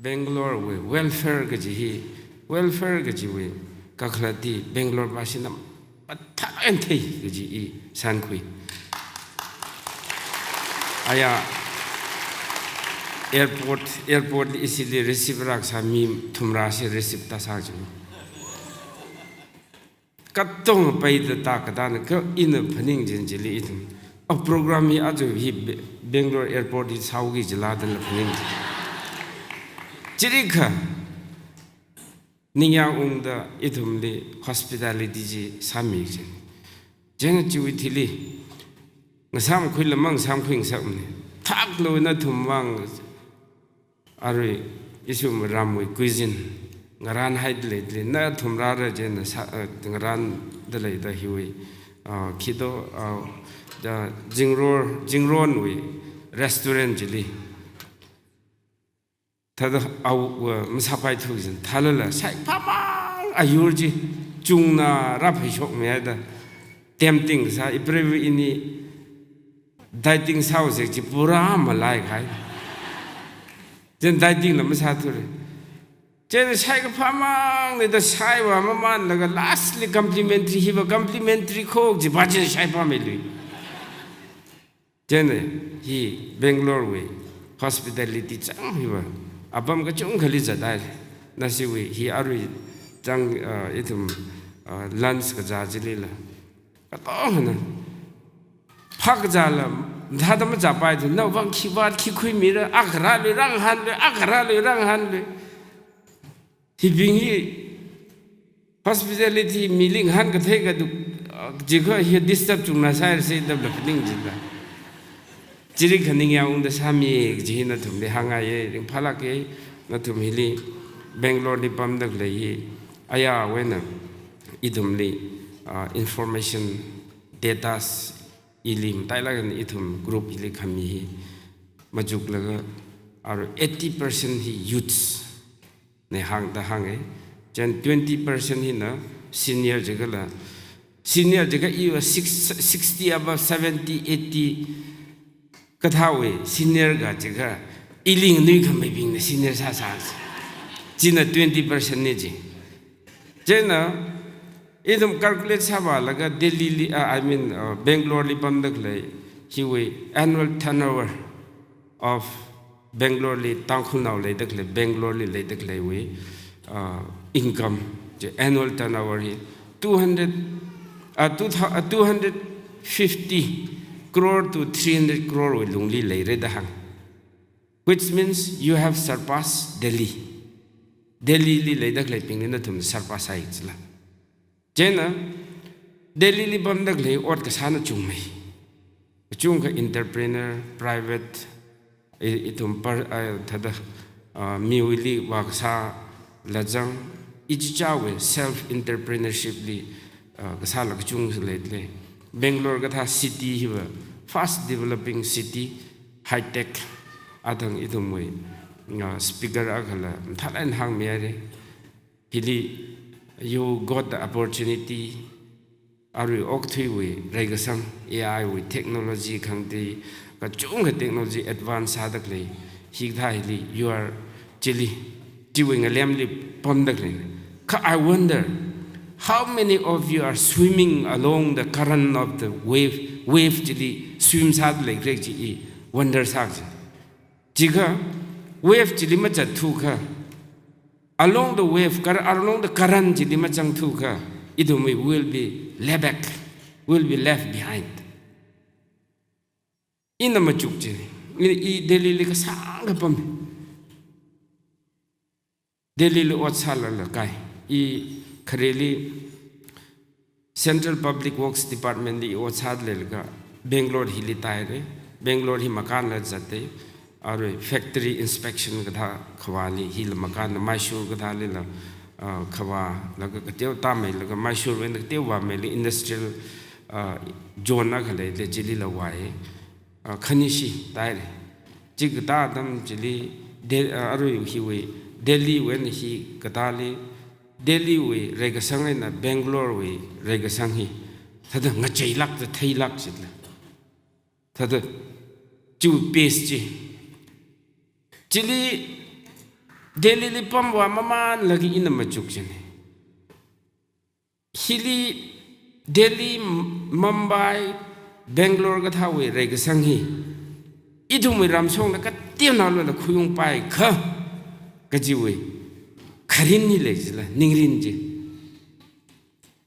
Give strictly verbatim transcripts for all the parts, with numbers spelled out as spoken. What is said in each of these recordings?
Bangalore wui welfare kaji hi, welfare kajiwui kakhalat hi Bangalore vāshina mathā eina thei kaji i shānkhui. Aya airport, airport li ishili receive rākasā mi thumrāshi receive tāsā chi. Katonga paida tā katāna kha ina phaning jin chili ithum. A program hi aja hi Be-, Bangalore airport hi sāuki jila dala phaning jin. Chirikha ningyāng ungda ithumli hospitality chi sāmi jin. Chieina chiwui thili ngasāmkhuila mangasāmkhui ngasakmana. Thaklu nathum vang arui ithum ramwui cuisine ngarānhaida leidalei, nathum rāra chieina sā, eh, ngarānda leida hiwui, ah, khi do, ah, da Zingror, Zingronwui restaurant chili. Thāda au, uh, masāpaithu jin, thālala shaikaphāmang ayur chi chungna rāphaishokmihaida tempting sā, ipreivawui ini dieting sāhaosa chi pura malaikahai. Chieina dieting la masāthura. Chieina shaikaphāmangna da shaiva mamanlaga lastly complimentary, hiva complimentary kho jiva chieina shaipāmeilui. Chieina hi Bangalore wui hospitality chang hiva apam kachungkhali zatai. Nashiwui hi arui chang, uh, ithum, uh, lunch kazā chilila katongana phakazāla mathāda mazāpaithu, nawui vang khi vāt khi khuimira, akha rālui rāngahānlui, akha rālui rāngahānlui. Hibing hi hospitality miling han kathei kaduk, ah, jikha hi disturb chungna sāhairasi da la phaning jin la. Chirikha ningyāng ungda sāmi kaji hi nathumli hāngngaiya, ringphālāka, nathum hili Bangalore li pamda khalei hi, ayawui eina ithumli, ah, information, datas, ili matailāk eina ithum group hili khami hi machuklaga, arui eighty percent hi youths na hāngda hānga. Chieina twenty percent hina senior jikhala, senior jikha iva six, sixty above, seventy, eighty kathāwui senior kajikha ili nganuikhameibingna senior sāsā. China twenty percent na ji. Chieina ithum calculate sāvālaga Delhi li, uh, I mean, uh, Bangalore li pamda khalei hiwui annual turnover of Bangalore li Tangkhulnao leida khalei, Bangalore li leida khaleiwui, uh, income, chi annual turnover hi two hundred, uh, two thou-, uh, two hundred fifty crore to three hundred crore wui lungli leira da hānga. Which means you have surpassed Delhi. Delhi li leida khaleibingli nathum surpass sāi jila. Chieina Delhi li pamda khalei ot kasāna chungmei. Kachungkha entrepreneur, private, i-, ithum par, ah, thāda, ah, miwuili vākasā lajang, ichichāwui self entrepreneurship li, ah, kasāla kachungkha leidalei. Bangalore kathā city hiva fast developing city, high tech, athang ithumwui, ah, speaker akhala mathālāk eina hāngmihaira. Hili, you got the opportunity, arui okathuiwui reikasang, A I wui technology khangatei, kachungkha technology advance sāda khalei, hikathā hili, you are chili, chiwui ngalemli pamda khalei. Kha I wonder, how many of you are swimming along the current of the wave, wave chili swim sāda leikhala chi i wonder sāki. Jikha wave chili mazatthu kha, along the wave, kar-, along the current chili mazangthu kha, ithumwui will be left back, will be left behind. Ina machuk chi, i, i Delhi li kasāngkha pam. Delhi li ot sālala kai. I khareli Central Public Works Department li ot sāda leilaga Bangalore hili tāhaira. Bangalore hi makānla zatta. Arui factory inspection kathā khavāli hila makānla Mysore kathālila, ah, khavālaga kateo tāmeilaga Mysore wui eina kateo vāmeili industrial, ah, zone akha leilei chilila vāi. Ah, khanishi tāhaira. Chi katā atam chili De-, ah, arui hiwui Delhi wui eina hi katāli, Delhi wui reikasang eina Bangalore wui reikasang hi thāda ngacheilākta theilāk chila. Thāda chiwui pace chi. Chili Delhi li pamvā mamanlaga ina machuk chine. Hili Delhi, Mumbai, Bangalore kathāwui reikasang hi ithumwui ramshongna kateonaolala khuiungpaikha kajiwui kharin hi lei chila, ningrin chi.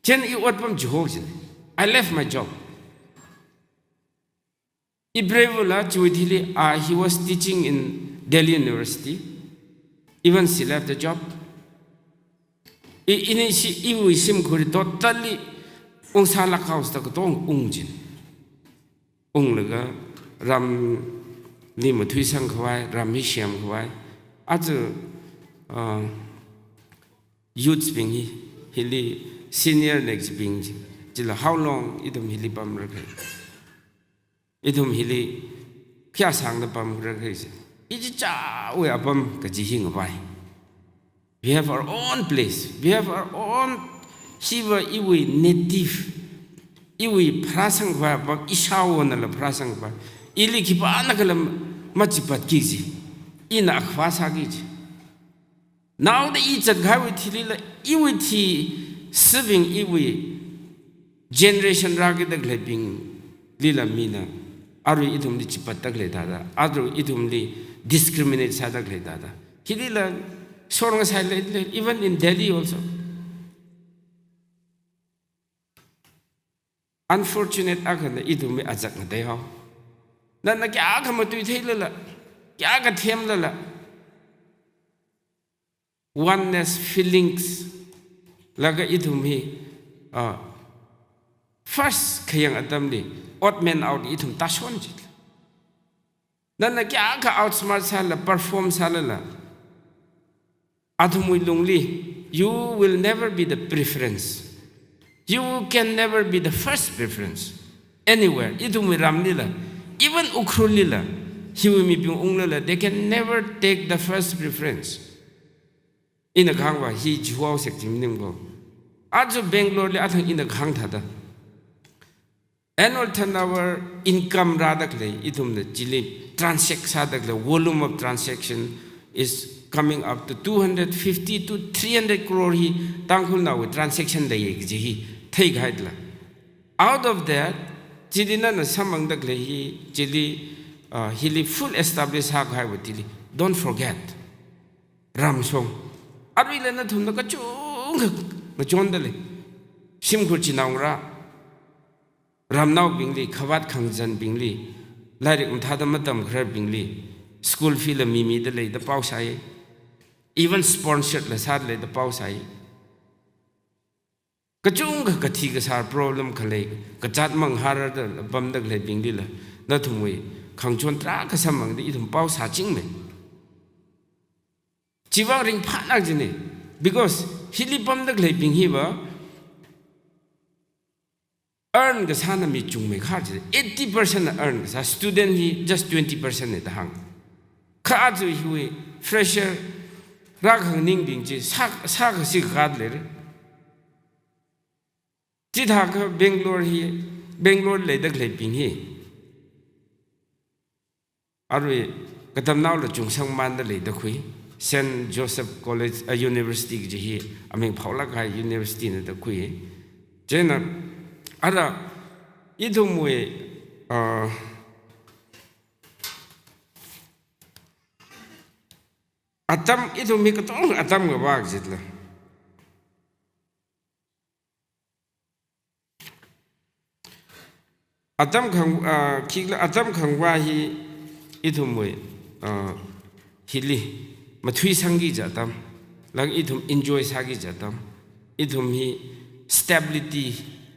Chieina i otpam chiho chine. I left my job. I brave la chiwui thili, ah, he was teaching in Delhi University. Even she left the job. I, ini shi, iwui shimkhur totally ungsālāk haoda katonga ung chine. Unglaga ramli mathuisangkhavai, ram hi semkhavai. Aja, uh, youths bing hi, hili senior next bing chi, chila how long ithum hili pamra kha. Ithum hili kayāsangda pamra kha chi. Ichichāwui apam kaji hi ngavai. We have our own place. We have our own, hiva iwui native. Iwui pharāsangkhavai apam, ishāwonala pharāsangkhavai. Ili khipānakhala machipatki kaji. Ina akhava sāki kaji. Naoda i zatkahaiwui thilila, iwui thi, sibing iwui generation rākida khaleibinglila mina arui ithumli chipatda khalei thāda, arui ithumli discriminate sāda khalei thāda. Hilila sor ngasai lei, lei, even in Delhi also. Unfortunate akhana ithumwui azak ngatei hao. Nana kayākha matui theilala, kayākha themlala, oneness feelings laga ithum hi, ah, first khayang atamli odd man out ithum tāshon chila. Nana kayākha outsmart sāla, perform sālala, athumwui lungli, you will never be the preference. You can never be the first preference anywhere. Ithumwui ramlila, even Ukhrul lila, hiwui mibing unglala, they can never take the first preference. Ina kahāngva hi chihuao sek chi maningko. Aja Bangalore li athang ina kahāng thāda, annual turnover income rāda khalei, ithumna chili transact sāda khalei, volume of transaction is coming up to two hundred fifty to three hundred crore hi Tangkhulnaowui transaction leiya kaji hi theikahaila. Out of that, chili nana samphangda khalei hi, chili, uh, hili full establish sākahaiwui thili, don't forget ramshong. Aruila nathumna kachungkha ngachonda lei. Shimkhur chinaongarā, ramnaobingli, khavāt khangazanbingli, lairik mathāda matamkhararbingli, school fee la mimida leida pao sāi. Even sponsored la sāda leida pao sāi. Kachungkha kathi kasār problem khalei, kazāt manghārarda pamda khaleibinglila, nathumwui khangachon tarākha samphangda ithum pao sāchingmei. Chiwui vang ringphālāk jine. Because hili pamda khaleibing hiva earn kasāna mi chungmeikhar jine. Eighty percent na earn kasā, student hi just twenty percent ne da hāng. Kha aja hiwui fresher rākhanganingbing chi sā, sākasi khat leira. Chithākha Bangalore hi, Bangalore leida khaleibing hi arui katamnaola chungsangmanda leida khui, Saint Joseph College, uh, University kaji hi aming phaolāk kahai university na da khui. Chieina ara ithumwui, uh, atam, ithum hi katonga atam ngavā kajila. Atam khang, ah, khikla atam khangvā hi ithumwui, ah, hili mathuisangki kaji atam, laga ithum enjoy sāki kaji atam, ithum hi stability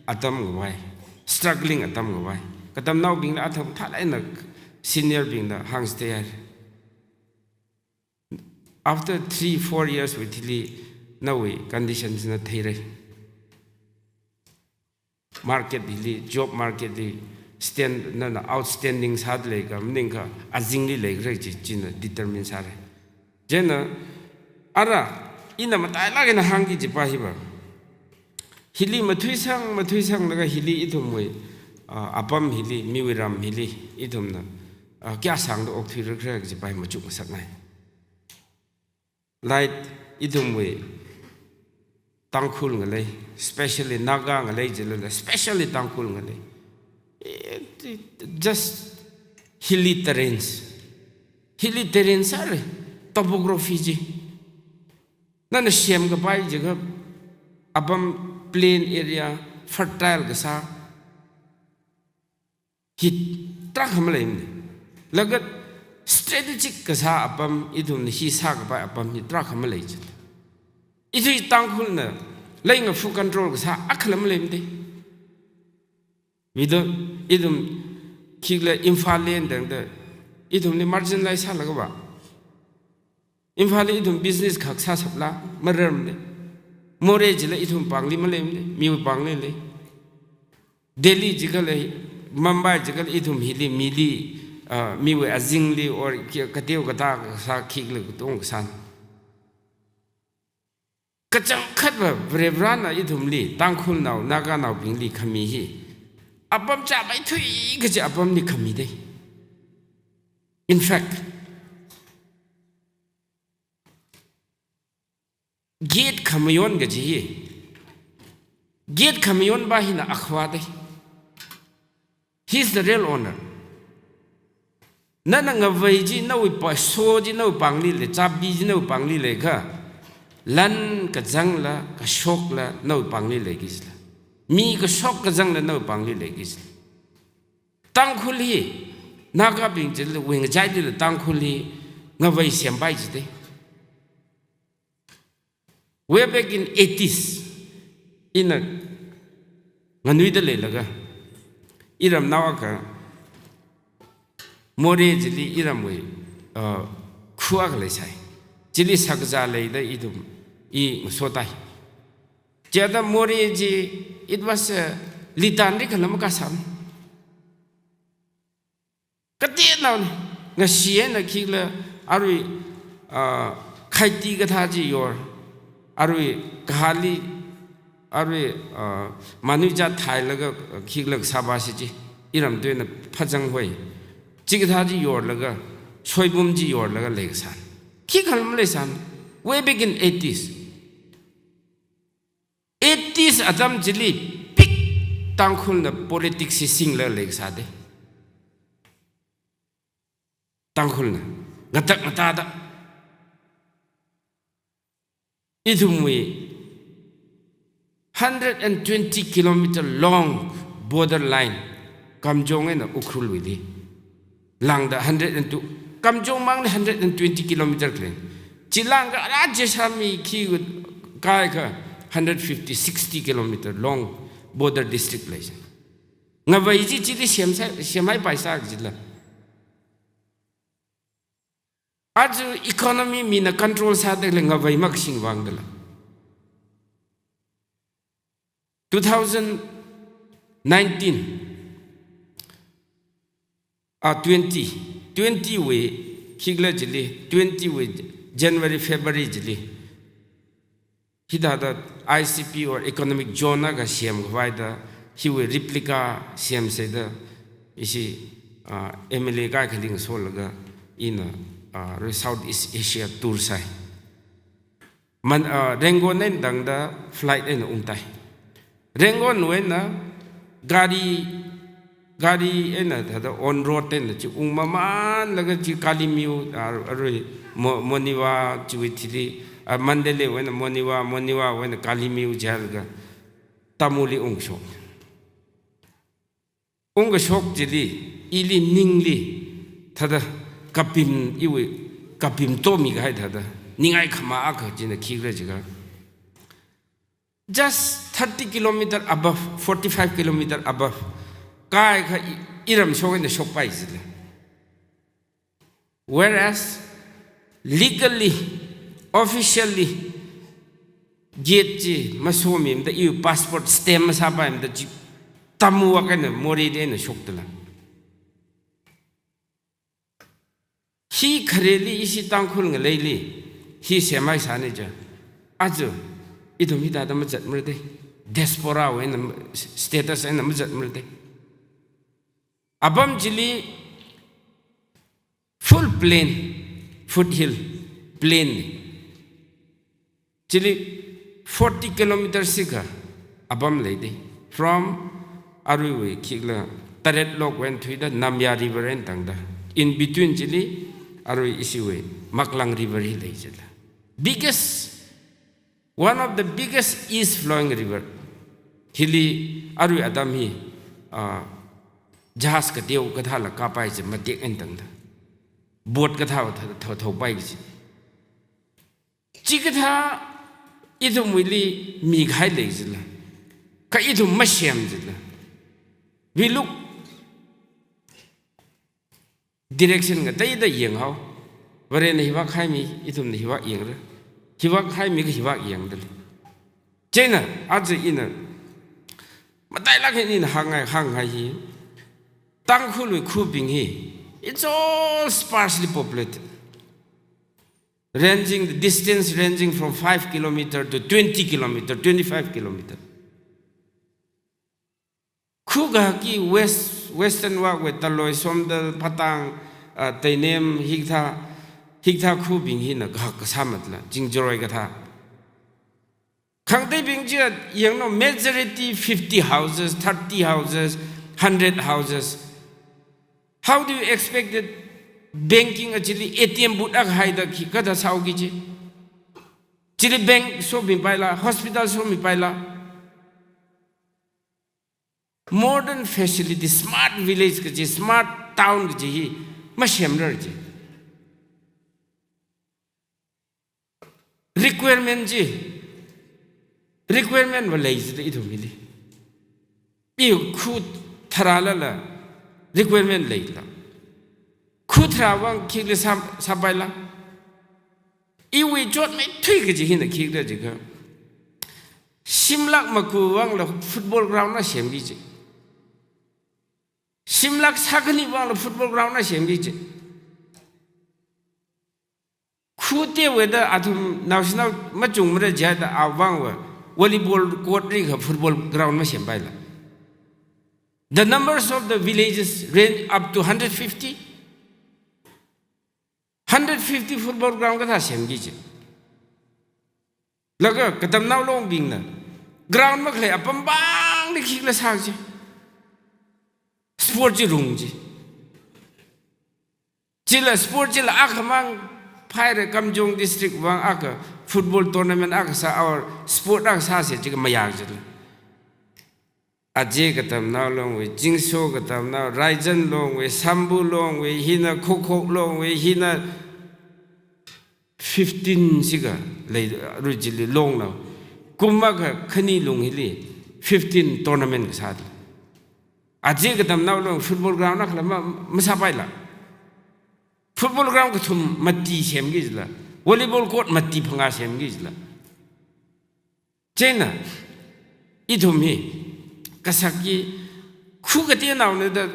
atam ngavai, struggling atam ngavai. Katamnaobingla athang thālāk eina senior bingna hāngchithei haira. After three, four years wui thili nawui condition china theira. Market hili, job market li stand, nana outstanding sāda leikha, maningkha azingli leikhala chi, china determine sāra. Chieina, ara, ina matailāk eina hāngki kajipa hiva, hili mathuisang, mathuisanglaga hili ithumwui, ah, apam hili, miwui ram hili, ithumna, ah, kayāsangda okthuirakhala kajipa hi machukngasakngai. Like, ithumwui Tangkhul ngalei, especially Naga ngalei jilala, especially Tangkhul ngalei. It, it, just hilly terrains. Hilly terrains are topography ji. Nana semkapai jiakha apam plain area, fertile kasā hi tarākha maleimana. Laga strategic kasā apam, ithumna hi sākapai apam hi tarākha malei jila. Ithum Tangkhulna leingafu control kasā akhala maleimana. Without ithum khikhala Imphal li eina tangda ithumli marginalize sālaga va. Imphal li ithum business khak sāshapla mararmana. Moreh jila ithum pāngli maleimana, miwui pāngli lei. Delhi jikha lei, Mumbai jikha lei, ithum hili mili, ah, miwui azingli or ki-, kateo katā kasā khikhala katonga kasāna. Kachangkhatva Varivarana ithumli, Tangkhulnao, Naganaobingli khami hi apam chāmeithui kaji apamli khamidei. In fact, gate khamayon kaji hi, gate khamayonpa hina akhava dei. He is the real owner. Nana ngavei chi nawui pa, so chi nawui pāngli lei, chābi chi nawui pāngli leiakha, lan kazangla, kashokla nawui pāngli leiki jila. Mi kashok kazangla nawui pāngli leiki jila. Tangkhul hi, Nagabing jila, wui ngachailila Tangkhul hi ngavei sempaiki jidei. Way back in eighties, ina nganuida leilaga, iramnao akha Moreh chili iramwui, uh, khuwa akha leisai. Chili sakazā leida ithum, i ngasotai. Chithāda Moreh chi, it was a litanri khalam kasam. Kateonaona, ngashee eina khikhala, arui, ah, khaiti kathā chi yor, arui kahāli, arui, ah, manuja thailaga, ah, khikhala kasāpa shi chi, iram tuina phazang hoi. Chikathā chi yorlaga, soibum chi yorlaga leikasāna. Khikhala maleisāmana, way back in eighties. Eighties atam chili peak Tangkhulna politics hi singlaga leikasā dei. Tangkhulna ngatak ngatāda ithumwui hundred and twenty kilometer long border line, Kamjong eina Ukhrul wuili. Lāngda hundred and two, Kamjong mangli hundred and twenty kilometer khalei. Chilāngda ara Jessami khi kaikha hundred fifty, sixty kilometer long border district lei. Ngavei chi chili semsai, semhaipaisā kajila. Aja economy mina control sāda khalei ngavei makashing vangdala. Two thousand nineteen, ah, twenty, twenty wui, khikhala chili, twenty wui January, February chili, hithāda I C P or economic zone akha semkhavaida, hiwui replica semsāda, ishi, ah, M L A kaikhali ngasolaga, ina, ah, South East Asia tour sāi. Man, ah, Rangoon eina tangda flight eina ungtai. Rangoon wui eina gari, gari eina thāda on road eina chi ungmamānlaga chi Kalaymyo, ah, arui Mo-, Monywa chiwui thili, ah, Mandalay wui eina Monywa, Monywa wui eina Kalaymyo jilaga Tamuli ungshok. Ungkashok chili, ili ningli, thāda kapim iwui, kapim tomi kahai thāda, ningai khama akha china khikhala jiakha. Just thirty kilometer above, forty-five kilometer above, kaikha i-, iram shok eina shokpai jila. Whereas, legally, officially, gate chi masomimada iwui passport stamp masāpaimada chi Tamwui eina Moreh eina shokdala. Hi khareli ishi Tangkhul ngaleili, hi semhaisāna ja. Aja, ithum hithāda mazatmara dei. Diaspora wui eina, status eina mazatmara dei. Apam chili full plain, foothill, plain. Chili forty kilometers sikha apam leida. From aruiwui khikla Taretlok wui eina thuida Namya River eina tangda. In between chili arui ishiwui Maklang River hi lei chila. Biggest, one of the biggest east flowing river. Hili arui atam hi, ah, jahaz kateo kathāla kapai chi matek eina tangda. Boat kathā tha-, tha-, thaopai chi. Chikathā ithumwuili mikahai lei chila. Kha ithum masem chila. We look direction ngateida yanghao. Varena hivāk haimi, ithumna hivāk yangra. Hivāk haimi kha hivāk yangda lei. Chieina, aja ina matailāk eina ina hāngngai, hāngngai hi. Tangkhulwui khubing hi, it's all sparsely populated. Ranging, the distance ranging from five kilometer to twenty kilometer, twenty-five kilometer. Khu kahakki West, Western vakwui Taloi, Somdal, Patang, ah, Teinem, hikathā, hikathā khubing hina kahak kasā matla, Chingjaroi kathā. Khangateibing chi yanglu, majority fifty houses, thirty houses, hundred houses. How do you expect that banking a chili A T M booth akha haida khi kathā sāoki chi? Chili bank shomipaila, hospital shomipaila. Modern facility, smart village kaji, smart town kaji hi masemrar chi. Requirement chi, requirement va lei chida ithumwuili. I khu tharālala requirement leila. Khu tharā vang khikli sā, sāpaila. Iwui chotmeithui kaji hina khikra jiakha, shimlak maku vangla football ground na semki chi. Shimlak sākhani vangla football ground na semki chi. Khu teowuida athum naoshinao machungmara jihaida avangva volleyball court rikha football ground masempaila. The numbers of the villages range up to hundred fifty. Hundred fifty football ground kathā semki chi. Laga Katamnao Longbingna ground makhalei apam pāngli khikla sā chi. Sport chi rung chi. Chila sport chila akhamang phaira, Kamjong district vang akha football tournament akha sā, or sport akha sāsa jiakha mayā chila. Aje Katamnao Longwui, Jingso Katamnao, Raijan Longwui, Sambu Longwui, hina Khokhok Longwui, hina fifteen sikha lei, arui chili longnao. Kum akha khani lung hili fifteen tournament kasā. Aje Katamnao Long football ground akhala ma, masāpaila. Football ground kathum mati semki chila. Volleyball court mati phangā semki chila. Chieina, ithum hi, kasāki, khu kateonaona da,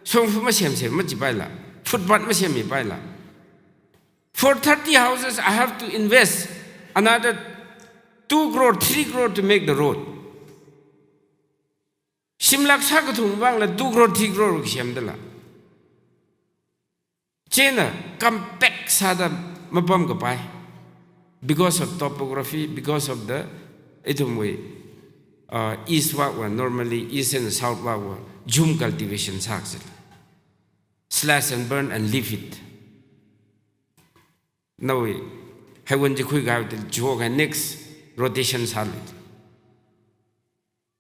shongfa masemsem majipaila, footpath masemmipaila. For thirty houses, I have to invest another two crore, three crore to make the road. Shimlak sākathum vangla two crore, three crore kasemdala. Chieina compact sāda mapamkapai. Because of topography, because of the, ithumwui, uh, east vakva, normally east and south vakva, jhum cultivation sākasila. Slash and burn and leave it. Nawui, haiwun chi khuikahai tila chihoka next rotation sālu.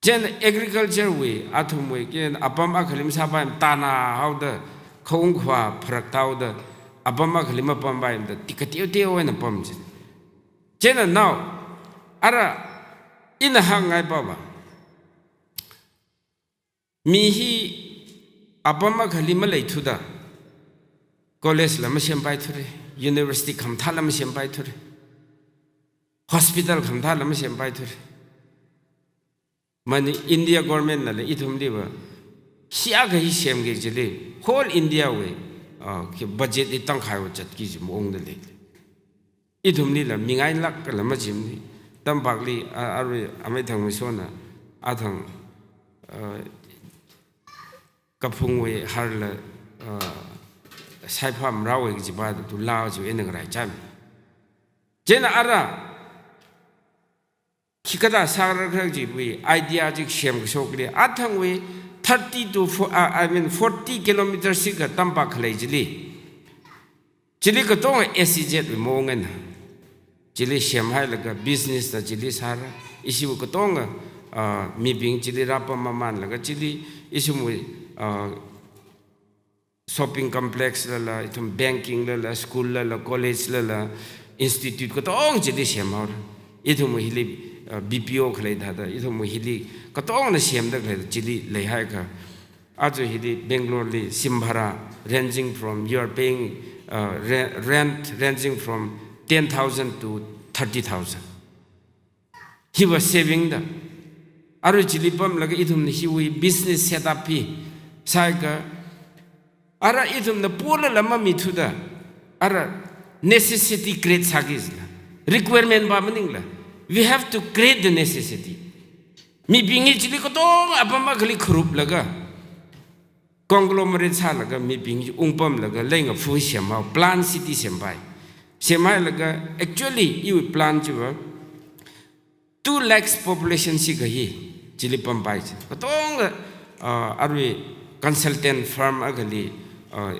Chieina agriculture wui, athumwui, kien apam akhali masāpaimana, tana haoda, khaung khavā pharak tāhaoda, apam akhali mapampaimana, ti kateoteo eina pam chi. Chieina nao, ara, ina hāngngai pava. Mi hi apam akhali maleithuda, college la masempaithura, university khamathāla masempaithura, hospital khamathāla masempaithura. Mani India government nala ithumliva, hi akha hi semki chili, whole India wui, ah, khi budget hi tangkhaiva chatki kaji maungda lei. Ithumlila mingailāk kala majimana. Tampakli, a, arui amei Thangmeisona, athang, a, kaphungwui harla, a, saipham rāwui kajiva tu laa chi eina ngaraicham. Chieina ara, khikada sāra kharā chiwui idea chi semkashokli. Athangwui thirty to fo-, uh, I mean, forty kilometers sika tampak khalei chili. Chili katonga S E Z wui maong eina. Chili semhailaga business da chili sāra. Ishiwui katonga, uh, mibing chili rāpam mamanlaga chili ishiwui, uh, shopping complex lala, ithum banking lala, school lala, college lala, institute katonga chili semhaora. Ithum hili, uh, B P O khalei thāda, ithum hili katongana semda khalei chili leihaiakha. Aja hili Bangalore li shim bhara ranging from, you are paying, uh, re-, rent ranging from ten thousand to thirty thousand. Hiva saving da. Arui chili pamlaga ithumna hiwui business setup hi sāakha, ara ithumna polala mamithuda, ara necessity create sāki jila. Requirement va maningla. We have to create the necessity. Mibing hi chili katonga apam akhali kharuplaga, conglomerate sālaga mibing hi ungpamlaga leingafu semhao, planned city sempai. Semhailaga, actually, iwui plan chiva two lakhs population sika hi chili pampai chi. Katonga, uh, arui consultant firm akhali, uh,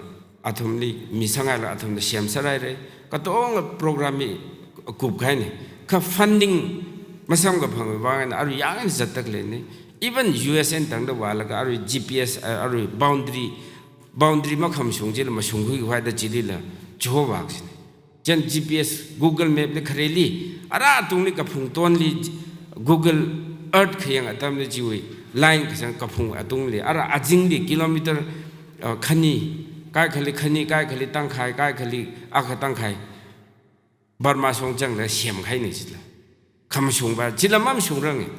athumli mi sanghaila athumna semsārai re. Katonga program hi kupkahaina. Kha funding masamkaphang vang eina arui yangna zatda khaleina. Even U S eina tangda vālaga arui G P S, uh, arui boundary, boundary makhamashung chila mashungkhui khavai da chilila chihovak china. Chieina G P S, Google Map li khareli, ara atungli kaphung tonli Google Earth khayang atamli chiwui line kachang kaphung atungli, ara azingli kilometer, uh, khani, kaikhali khani, kaikhali tangkhai, kaikhali akha tangkhai. Burma shong changla semkahaina chila. Khamashungva, chila mamashungranga.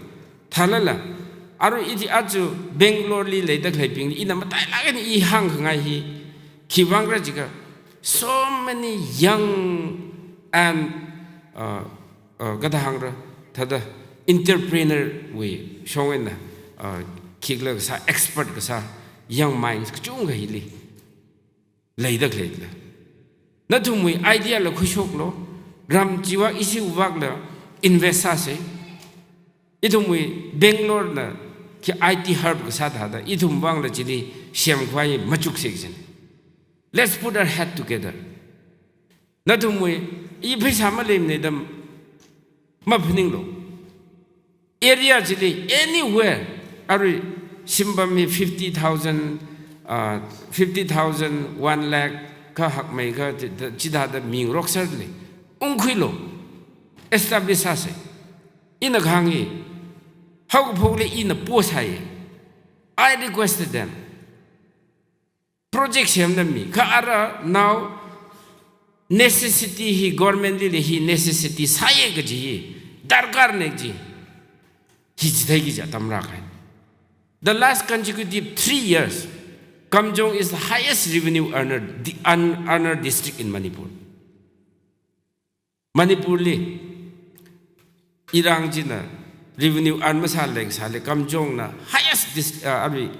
Thālala, arui ithi aja Bangalore li leida khaleibingli ina matailāk eina i hāngkhangai hi, khiwui vang khala jiakha, so many young and, uh, uh, kathāda hāngra, thāda entrepreneur wui shong eina, uh, khikhala kasā, expert kasā, young minds kachungkha hili leida khaleila. Nathumwui idea la khuishoklu, ram chiwui ishiwui vangla invest sāsa. Ithumwui Bangalore na khi I T hub kasā thāda, ithum vangla chili semkhavai machuksa jina. Let's put our head together. Nathumwui, i pheisā maleimana da maphaninglu. Area chili, anywhere, arui shim pam hi fifty thousand, uh, fifty thousand, one lakh, kha hakmeikha, chi, chithāda mingarok sāli. Ungkhuilu, establish sāsa. Ina kahāng hi, haokaphokli ina posai. I requested them. Project semda mi, kha ara now necessity hi government li hi necessity sāya kaji hi, darkarna kaji hi chitheiki kaji atam rākahai. The last consecutive three years, Kamjong is the highest revenue earner, the un-, earner district in Manipur. Manipur li, Irang china revenue earn masālei kasāli, Kamjong na highest dis-, uh, arui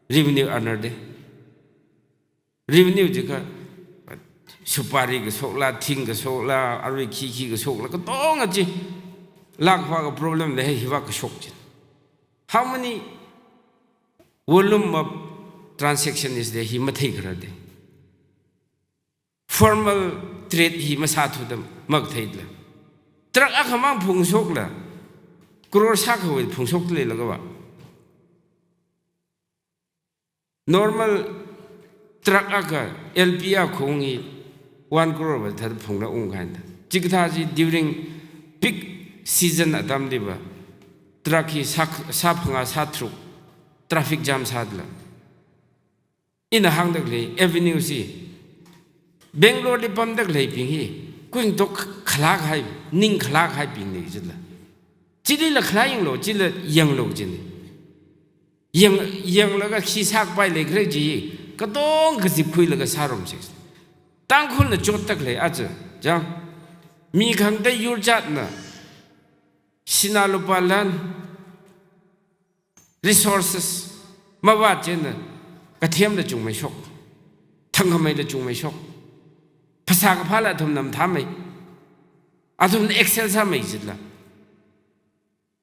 revenue earner da. Revenue jiakha, supari kashokla, thing kashokla, arui khikhi kashokla, katonga chi. Lakh vāka problem lei, hi vākashok chi. How many volume of transaction is there? Hi matheikharā da. Formal trade hi masāthuda makatheila. Truck akhamang phungshokla, crore sākhawui phungshokda leilakha va. Normal truck akha L P A khong hi one crore va thāda phungla ungkahai da. Chikathā chi during peak season atamli va, truck hi sā, sā phangā sā tharuk traffic jam sādala. Ina hāngda khalei avenue chi, Bangalore li pamda khaleibing hi, kuintok khalākahai, ning khalākahaibingna jila. Chilila khalā yanglu, chila yanglu jina. Yang, yanglaga khi sākapai leikhala kaji hi, katong kazipkhuilaga sārumsa. Tangkhulna chotda khalei aja, chang. Mi khangatei yur jatna, sinā lupā lan, resources mavāt chieina, kathemla chungmeishok, thangkhameila chungmeishok, phasā kaphāla athumna mathāmei, athumna excel sāmei jila.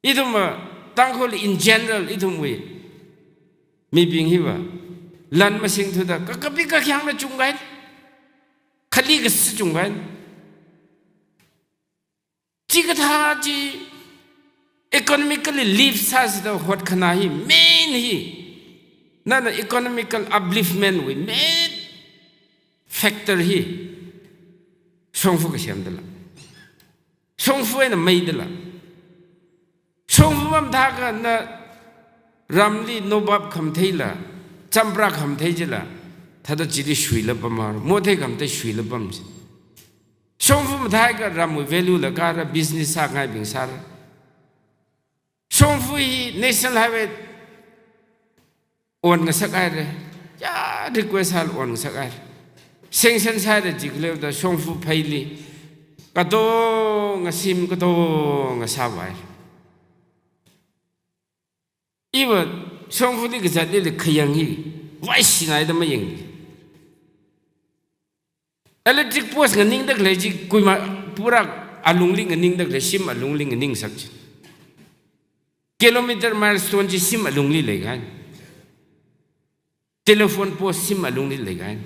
Ithum, uh, Tangkhul in general, ithumwui mibing hiva lan masingthuda, ka, kapi kakhyangna chungkahaina. Khali kasi chungkahaina. Chikathā chi economically lift sāsida hotkhanā hi, main hi. Nana economical upliftment wui main factor hi shongfa kasem dala. Shongfa eina mei dala. Shongfa mamathāakha na ramli nobab khamatheila, champra khamathei chila, thāda chili shuila pamhao, mothei khamathei shuila pamsi. Shongfa mathāakha ramwui value la kāra, business sāngaibing sāra. Shongfa hi National Highway on ngasakhaira. Ya request hal on ngasakhaira. Sanction sāra jikhaleuda shongfa pheili katonga sem, katonga sāvāhaira. Iva shongfali kazat lila khayang hi vaishinaida mayang. Electric post nganingda khalei chi kuima pura alungli nganingda khalei, sem alungli nganingsak chi. Kilometer milestone chi sem alungli leikahaina. Telephone post sem alungli leikahaina.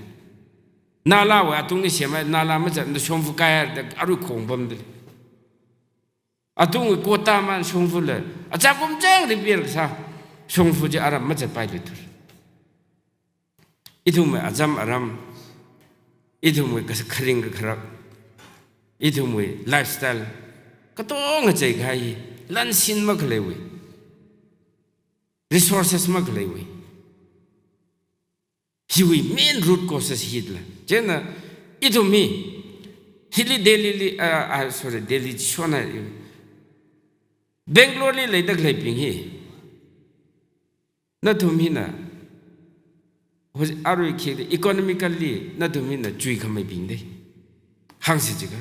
Nalawui atungli semhai, nala mazatda shongfa kaihaida arui khong pamda lei. Atung quota man shongfa la, achakum chang repair kasā shongfa chi aram mazatpai luithur. Ithumwui azam aram, ithumwui kas-, kharing kakharak, ithumwui lifestyle, katonga cheikahai, lansin makhaleiwui, resources makhaleiwui. Hiwui main root causes hi dala. Chieina ithum hi, hili Delhi li, ah, ah, sorry, Delhi chi shona, Bangalore li leida khaleibing hi. Nathum hina, hoj-, arui khi economically nathum hina chuikhameibing dei. Hāngsi jiakha,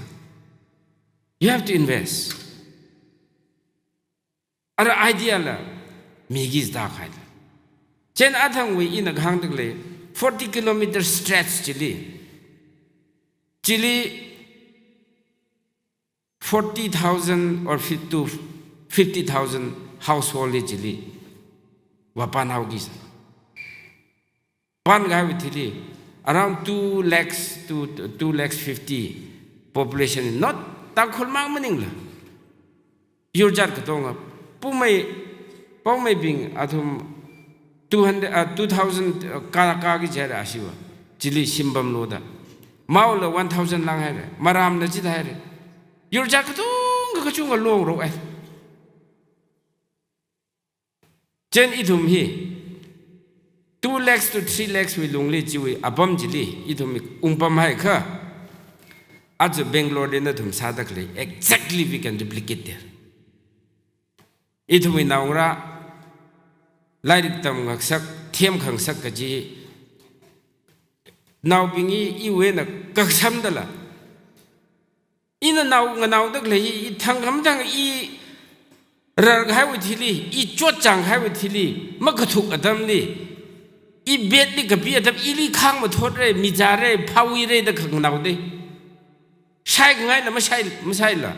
you have to invest. Ara idea la miki zida khaila. Chieina athangwui ina kahāngda khalei forty kilometer stretch chili, chili forty thousand or fif-, to fifty thousand household li chili vāpanhaoki sa. Pankahaiwui thili, around two lakhs to two lakhs fifty population, not Tangkhul mang maningla. Yurjat katonga, Poumai, Poumaibing athum two hundred, ah, two thousand, ah, ka, kāki jihaira ashiva. Chili shimpamlu da. Maola one thousand langhaira. Maramna chithāhaira. Yurjat katonga kachungkha longrok ai. Chieina ithum hi two lakhs to three lakhs wui lungli chiwui apam chili ithum hi ungpamhaiakha, aja Bangalore li nathum sāda khalei exactly we can replicate there. Ithumwui naongarā lairik tamngasak, themkhangasak kaji naobing hi iwui eina kakasam dala. Ina nao nganaoda khalei hi, i thangkhamatang i rarkahaiwui thili, i chotchāngkahaiwui thili, makathuk atamli, i bed li kapi atam, ili khāng mathotra, mizāra, phaowuira da khanganaodei. Shaikhangaila mashai, mashaila.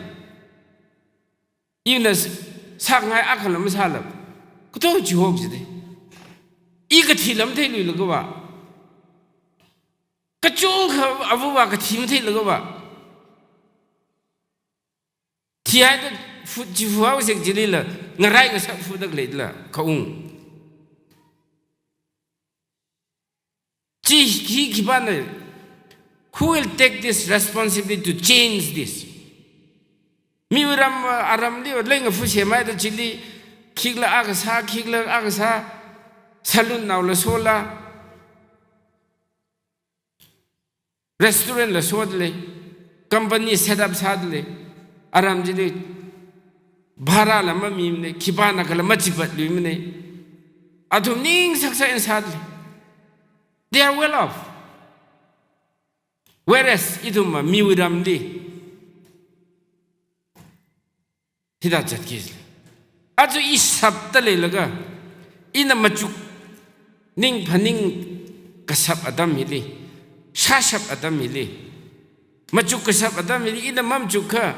Ina s-, sākhangai akhala masāla. Katonga chihok jidei. I kathila matheiluilakhava, kachungkha avava kathi matheilakhava, thihaida fu-, chifuhaosek chilila, ngarai ngasak fuda khaleila, khaung. Chi hi khipāna, who will take this responsibility to change this? Miwui ram, aramli leingafu semhaida chili, khikhala akha sā, khikhala akha sā, saloon naola sola, restaurant la sodalei, company set up sādalei, aram chili bhara la mamimana, khipānakhala machipatluimana. Athum ning success sādalei. They are well off. Whereas ithum miwui ramli hithā zatki. Aja i shapda leilaga, ina machuk, ning phaning kashap atam hili, shāshap atam hili, machuk kashap atam hili, ina mamachukakha,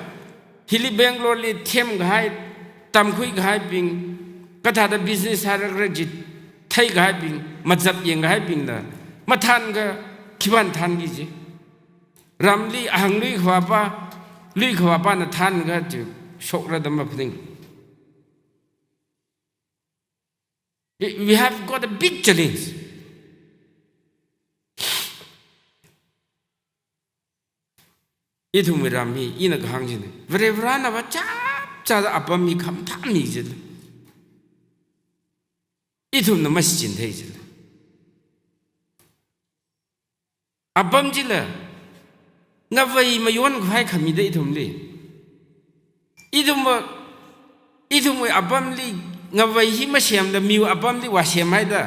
hili Bangalore li themkahai, tamkhui kahaibing, kathāda business sārakra chi theikahaibing, mazap yangkahaibingna mathānkha khipāna thānki ji? Ramli ahang lui khavāpa, lui khavāpana thānkha chi shokra da maphaning. We have got a big challenge. Ithumwui ram hi, ina kahāng china, Varivarāna va chapchāda apam hi khamathā mi chila, ithumna mashichin thei chila. Apam chila ngavei mayon khavai khami da ithumli. Ithumva, ithumwui apamli ngavei hi masemda miwui apamli vāsemhaida.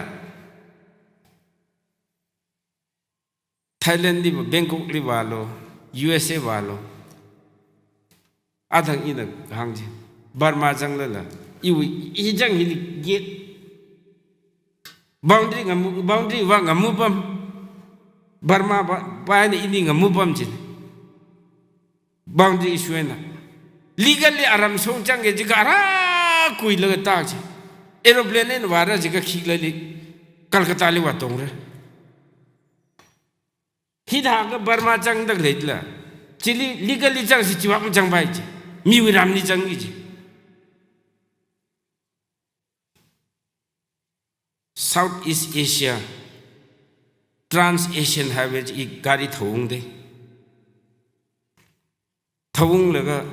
Thailand li va, Bangkok li vālu, U S A vālu. Athang ina hāng chi, Burma zanglala, iwui, i zang hili gate. Boundary ngamu, boundary va ngamu pam. Burma va, va ni ini ngamu pam chi. Boundary issue na. Legally aram shong zangki jiakha ara kuilaga ta chi. Aeroplane eina vāra jiakha khiklali Calcutta li vātongra. Hithākha Burma zangda leila. Chili legally zangsi chiwui machang pai chi. Miwui ramli zangki chi. Southeast Asia, Trans-Asian Highway chi i gari thāungda. Thāunglaga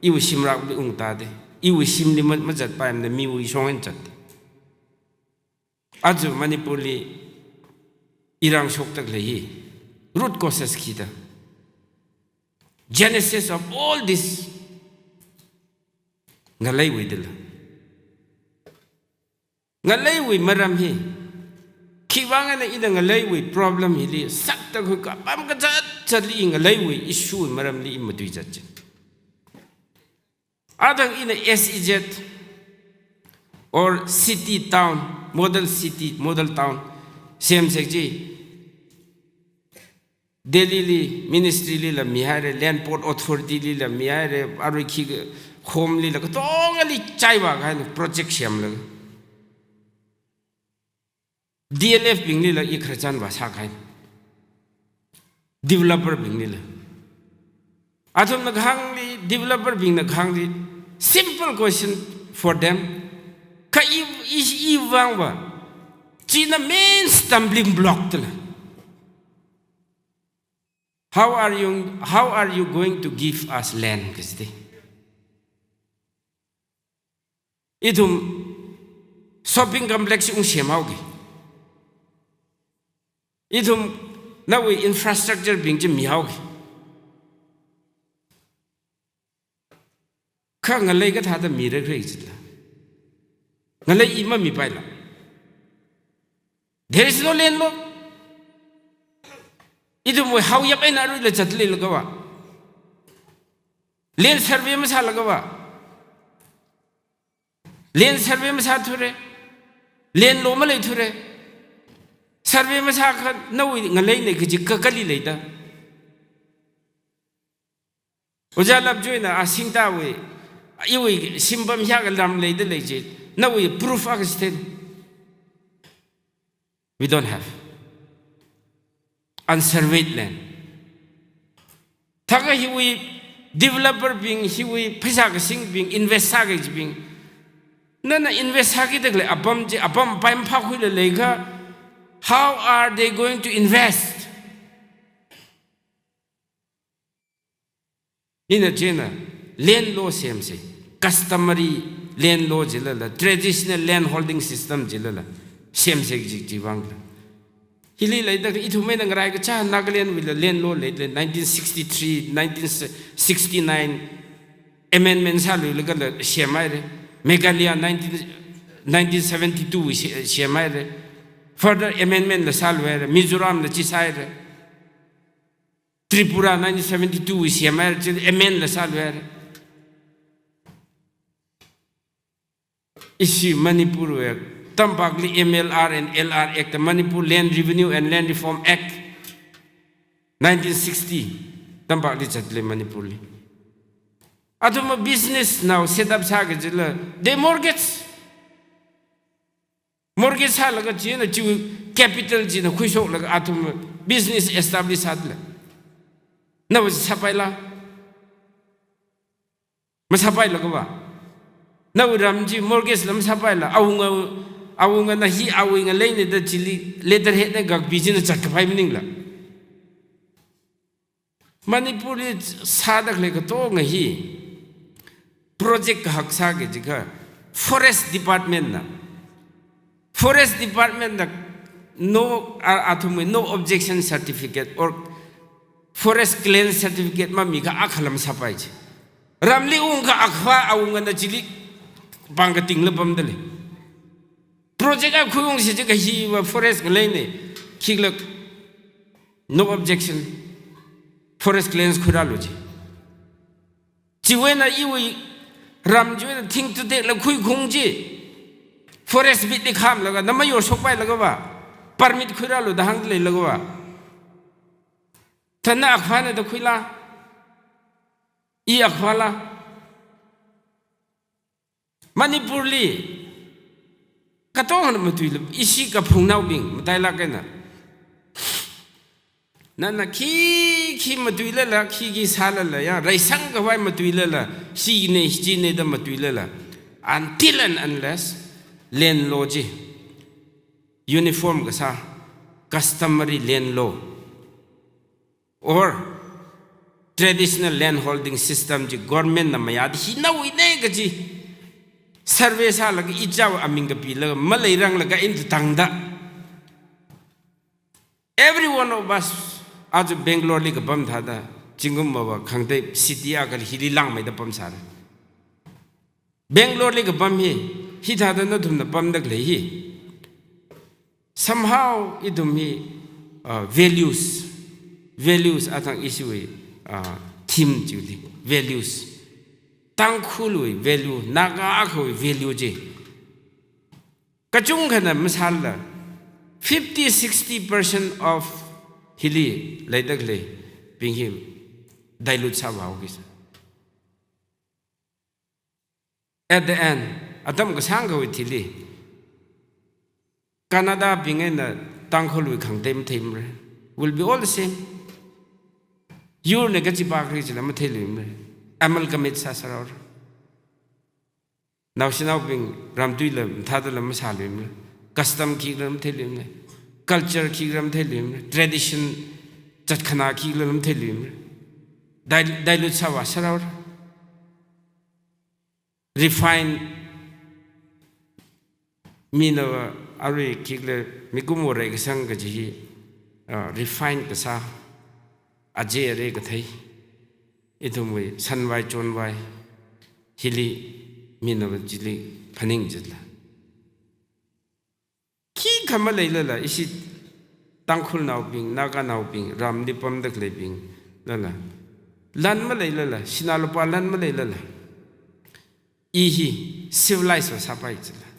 iwui shimrakli ungtada. Iwui shimli ma-, mazatpaimana miwui shong eina zatta. Aja Manipurli irang shokda khalei hi root causes khida. Genesis of all this ngaleiwui dala. Ngaleiwui maram hi. Khiwui vang eina ina ngaleiwui problem hili sakda khui kapam kazat zatli ngaleiwui issue maramli i matui zat chi. Athang ina S E Z or city town, model city, model town semsek chi. Delhi li, ministry lila mihaira, Land Port Authority lila mihaira, arui khi Home lila, katongali chaiva kahaina project semlaga. D L F binglila i khararchan vāsā kahai. Developer binglila. Athumna kahāngli, developer bingna kahāngli, simple question for them. Kha i, i, iwui vang va, china main stumbling block dala. How are you, how are you going to give us land, kaji da. Ithum shopping complex ungsem haoki. Ithum nawui infrastructure bing chi mihaoki. Kha ngalei kathāda mirakhala jila. Ngalei i mamipaila. There is no land law. Ithumwui haoyap eina aruila zatlei laga va. Land survey masālaga va. Land survey masāthura. Land law maleithura. Survey masākha nawui ngaleina kaji kha kali leida. Ojā Lapjoyna a Singtawui, iwui shimpam hiyākha lam leida lei chi, nawui proof akha state. We don't have. Unsurveyed land. Thākha hiwui developer bing, hiwui pheisā kasingbing, invest sāki kajibing. Nana invest sākida khalei apam chi, apam pai maphākhuila leikha, how are they going to invest? Ina china land law semsa, customary land law jilala, traditional land holding system jilala, semsa kaji chi vangla. Hili leida ithum eina ngarai kachā Nagaland wuila land law leila, nineteen sixty-three, nineteen sixty-nine amendment sāluilagala semhaira. Meghalaya nineteen, nineteen seventy-two wui se-, semhaira. Further amendment la sāluihaira. Mizoram la chi sāhaira. Tripura nineteen seventy-two wui semhaira, chi amend la sāluihaira. Ishi Manipur wui tampakli M L R and L R Act, Manipur Land Revenue and Land Reform Act, nineteen sixty, tampakli zatlei Manipurli. Athum business nao set up sāki jila, they mortgage. Mortgage sālaga china chi capital china khuishoklaga athum business establish sādala. Nao sāpaila? Masāpailakava? Nawui ram chi mortgage la masāpaila? Awunga, awungana hi awui ngaleina da chili letterhead na gakpi china chatkapai maningla. Manipurli sāda khalei katonga hi project kahak sāki jiakha forest department na, forest department na no, a, athumwui no objection certificate or forest clearance certificate mamikha akhala masāpai chi. Ramli ungkha akhava awungana chili pāng katingla pamdalei. Project akha khuiungsi jiakha hiva forest ngaleina, khikhala no objection, forest clearance khuirālu ji. Chiwui eina iwui ram chiwui eina thing tutekla khuikhung chi. Forest beat li khamlaga, na mayorshokpailakava, permit khuirālu da hāngda leilakava. Thāda na akhavana da khuila? I akhavala? Manipurli katongana matuila, ishi kaphungnaobing matailāk eina. Nana khi khi matuilala, khi khi sālala, ya, reisang khavai matuilala, shine, shine da matuilala. Until and unless land law chi uniform kasā, customary land law or traditional land holding system chi government na mayāda hi nawuina kaji survey sālaga ichāwui aming kapilaga maleiranglaga in tangda. Every one of us, aja Bangalore li kapam thāda, zingkum mava khangatei city akhali hili langmeida pamsāra. Bangalore li kapam hi, hithāda nathumna pamda khalei hi. Somehow ithum hi, uh, values, values athang ishiwui, uh, theme chiwui values. Tangkhulwui value, Naga akhawui value chi. Kachungkhana masālala, fifty, sixty percent of hili leida khaleibing hi dilute sāvāhaoki sa. At the end, atam kasāngkhawui thili, Kannada bing eina Tangkhulwui khangatei matheimara. Will be all the same. Yurna kachi pākri chila matheiluimara. Amalgamate sāsāraora. Naoshinaobing ramtuila mathādala masāluimara. Custom khikhala matheiluimara. Culture khikhala matheiluimara. Tradition, chatkhana khikhala matheiluimara. Dil-, dilute sāvāsāraora. Refine, mina va arui khikhala mikumo reikasang kaji hi, ah, refine kasā, aje are kathei, ithumwui sanvai chonvai hili mina va chili phaning jitla. Khikha maleilala, ishi Tangkhulnaobing, Naganaobing, ramli pamda khaleibing lala, lan maleilala, sinā lupā lan maleilala, i hi civilized va sāpai jila.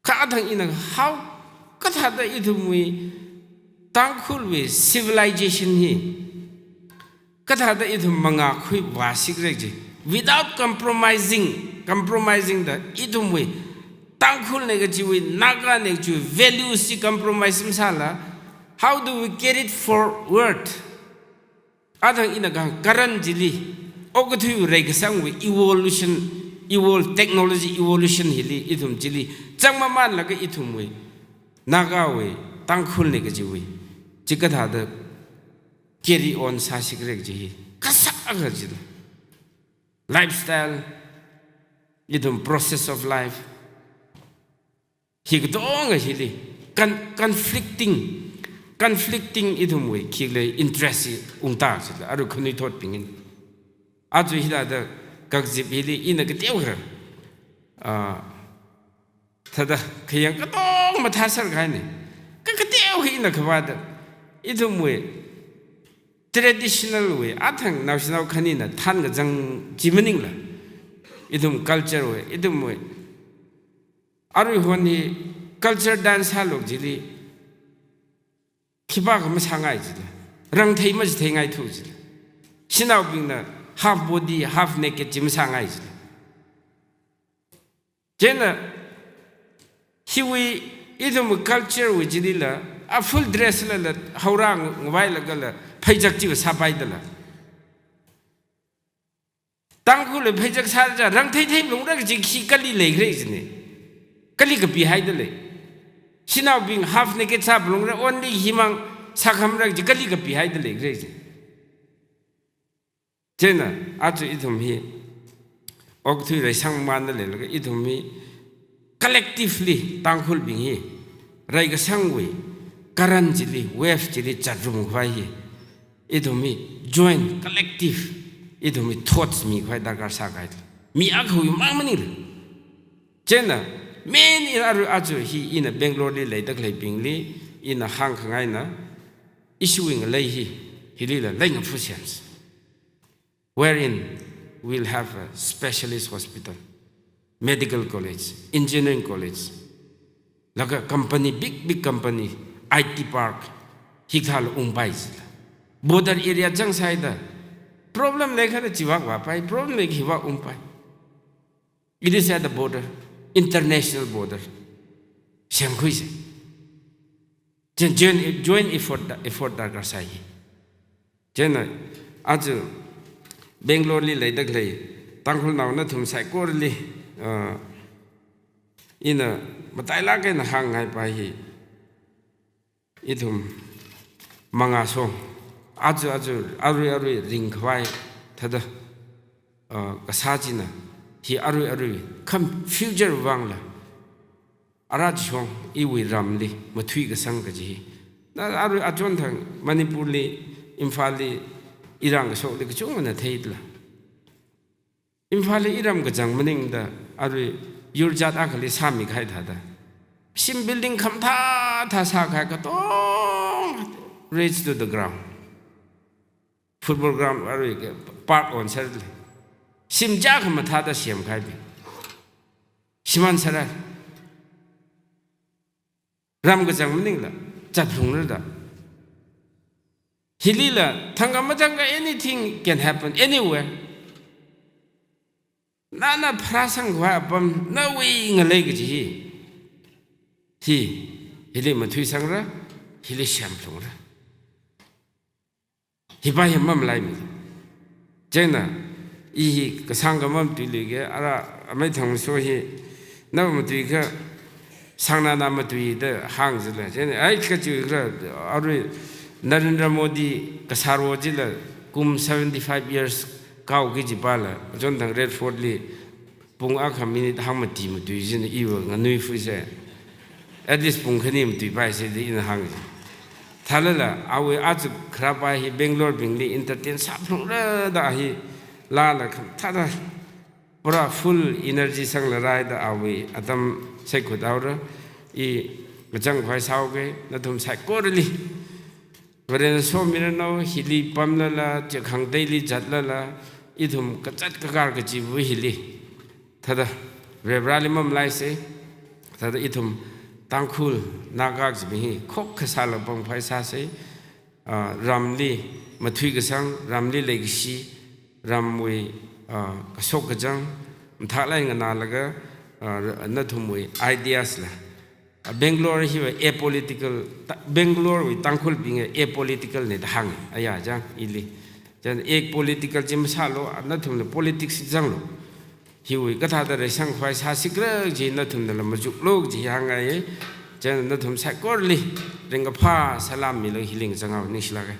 Kha athang ina hao, kathāda ithumwui Tangkhulwui civilization hi kathāda ithum mangā khuivāsikra ji. Without compromising, compromising da ithumwui Tangkhulna kajiwui, Nagana kajiwui values chi compromise masāla, how do we carry it forward? Athang ina kahāng karan chili, okathui reikasangwui evolution, evol-, technology evolution hili ithum chili zangmamanlaga ithumwui, Nagawui, Tangkhulna kajiwui, chi kathāda carry on sāsikra kaji hi kasā akha jila. Lifestyle, ithum process of life, hi katonga hili con-, conflicting, conflicting ithumwui khikhala interest hi ungta jila, arui khanuithotbingna. Aja hithāda kakazip hili ina kateokha, ah, thāda khayang katong mathāserkahaina. Kha kateokha ina khavāda, ithumwui traditional wui, athang naoshinao khanina thānkazang chi maningla, ithum culture wui, ithumwui, arui hon hi culture dance sālok chili khipākha masāngai jila, rangthei machitheingaitu jila. Shanaobingna half body, half naked chi masāngai jila. Chieina, hiwui, ithum culture wui chilila, a full dress lala, haora ngavailagala, pheichak chiva sāpaidala. Tangkhulli pheichak sāra, rang theithei malungra kaji khi kali leikhala jina. Kali kapihaida lei. Shanaobing half naked sā malungra, only himang sākhamra kaji kali kapihaida leikhala jina. Chieina, aja ithum hi, okathui reisangmana leilaga ithum hi, collectively, Tangkhulbing hi, reikasangwui, current chili, wave chili, chatrumkhavai hi, ithum hi, joint, collective, ithum hi, thoughts mikhavai darkar sākahai. Mi akhawui mang maningla. Chieina, main ina aja hi ina Bangalore li leida khaleibingli, ina hāngkhangaina, ishiwui ngalei hi, hilila leingaphut semsa. Wherein we'll have a specialist hospital, medical college, engineering college, laga company, big, big company, I T park, hikathāla ungpai jila. Border area zangsāhaida, problem leikhala chiwui vāpai, problem leikha hiwui vā ungpai. It is at the border, international border. Semkhuisa. Chieina joint, joint effort, effort darkar sāi. Chieina, aja Bangalore li leida khalei, Tangkhulnao nathum saikorali, uh, ina matailāk eina hāngngai pa hi. Ithum mangāshong, aja, aja, arui, arui ringkhavai thāda, uh, kasā china, hi arui, arui, kham future vangla, ara chishong, iwui ramli, mathui kasang kaji hi. Na arui achonthang, Manipur li, Imphal li, irāng kashokli, kachungana theidala. Imphal li iram kachang maningda, arui yur jat akhali sāmikahai thāda. Shim building khamathā thā sākahai katong reach to the ground. Football ground arui ke park onsāli. Shim chā khamathāda semkahaibi. Shimān sāra. Ram kachang maningla, chatphungra da. Hilila, thangkha mathangkha anything can happen anywhere. Nana pharāsangkhavai apam, nawui ngalei kaji hi. Hi, hili mathuisangra, hili semphungra. Hipa hi mamalaimi. Chieina, i hi kasāngkha mamatuiluike, ara amei Thangmeisho hi, na matuikha, sāngnana matui da hāng jila. Chieina, ai kachiwui khala, arui Narendra Modi kasāro chila, kum seventy-five years kaoki kajipala, achonthang Red Fort li, pung akha minute hangmati matui jina iva nganuifuisa. At least pung khani matuipaisa da ina hānga. Thālala, awui aja kharapa hi Bangalore bingli entertain sāphungra da hi lala khamathāda. Pura full energy sangla rāhaida awui atam saikhut haora. I kachang khavai sāhaoke, nathum saikorali. Varena somiranu, hili pamlala, chikhangateili zatlala, ithum kazat kakar kachiva hili. Thāda, Varivarāli mamalaisa, thāda ithum Tangkhul, Naga kajiva hi, khokkha sālaga pamkhavai sāsa, ah, ramli mathui kasang, ramli leikashi, ramwui, ah, kashok kachang, mathālāk eina nganālaga, ah, nathumwui ideas la. Bangalore hiva apolitical, Ta-, Bangalore wui Tangkhulbing apolitical na da hānga, aya chang ili. Chieina apolitical chi masālu, nathumna politics zanglu. Hiwui kathāda reisangkhavai sāsikhala chi nathumnala machuklu chi hāngngaiya. Chieina nathum saikorali ringkaphā salam milu hiling zangau ningshilāka.